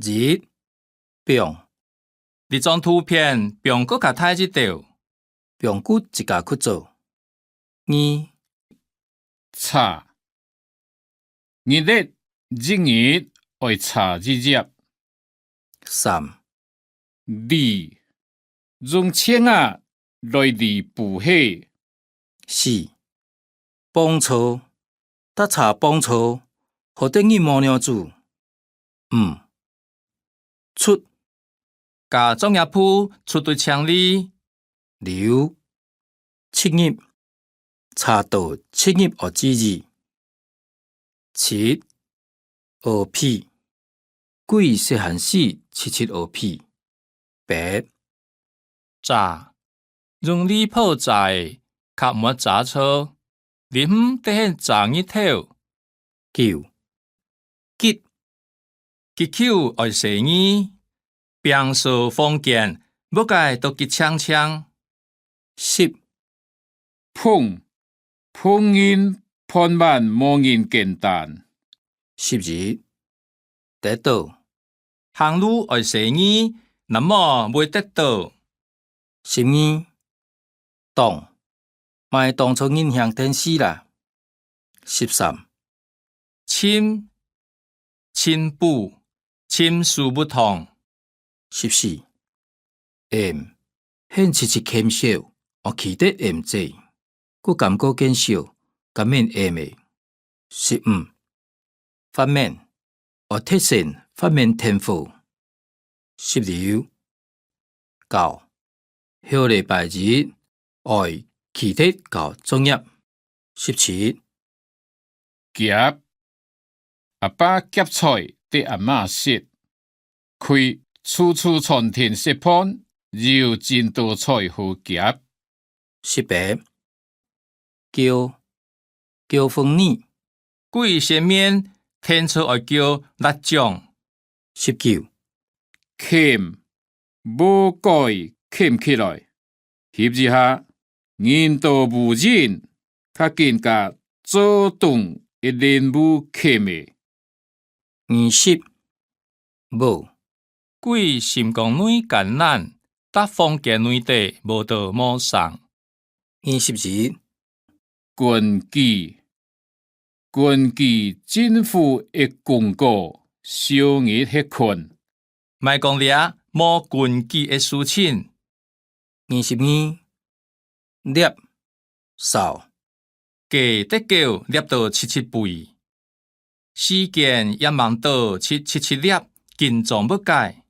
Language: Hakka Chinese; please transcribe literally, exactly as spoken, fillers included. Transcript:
一、放。這張圖片放過較大一兜。放過自家去做。二、查。一日一日愛查一頁。三、理。用尺仔來理布鞋。四、磅秤。搭查磅秤，好得人摸尿子。五、捽。 加作業簿捽對淨俐。六、出入。查到出入愛注意。七、屙屁。鬼細漢時直直屙屁。八、遮。用籬笆遮仔，較毋會遮著。這毋得閒遮日頭。九、急。 急救愛洗耳，平素房間屋个都急淨淨。十、膨。膨人飯碗無人簡單。十一、跌倒。行路愛洗耳，若無會跌倒。十二、 當，莫當著人兄等死啦。十三、尋，尋寶，尋書物堂。十四、揜，喊直直揜燒，哦，氣得揜嘴，故感覺見燒，敢免揜仔。 十五、發明，愛提神發明電火。十六、交，下禮拜日愛記得交作業。十七、夾，阿爸夾菜得阿媽食。 去自助餐廳食飯，有真多菜好夾。十八、噭，噭風耳。鬼食麵，天朝愛噭辣醬。十九、揜，無蓋揜起來。 翕一下，人到屋人，較緊甲做當一輪布揜仔。二十、無。鬼心肝內艱難，搭房間內底無到無成。二十一、 官記，官記政府个公告，少日歇睏。莫講這無官記个事情。二十二、攝，掃。雞得狗攝到七七肥。時間也吂到七七七攝，緊張不解。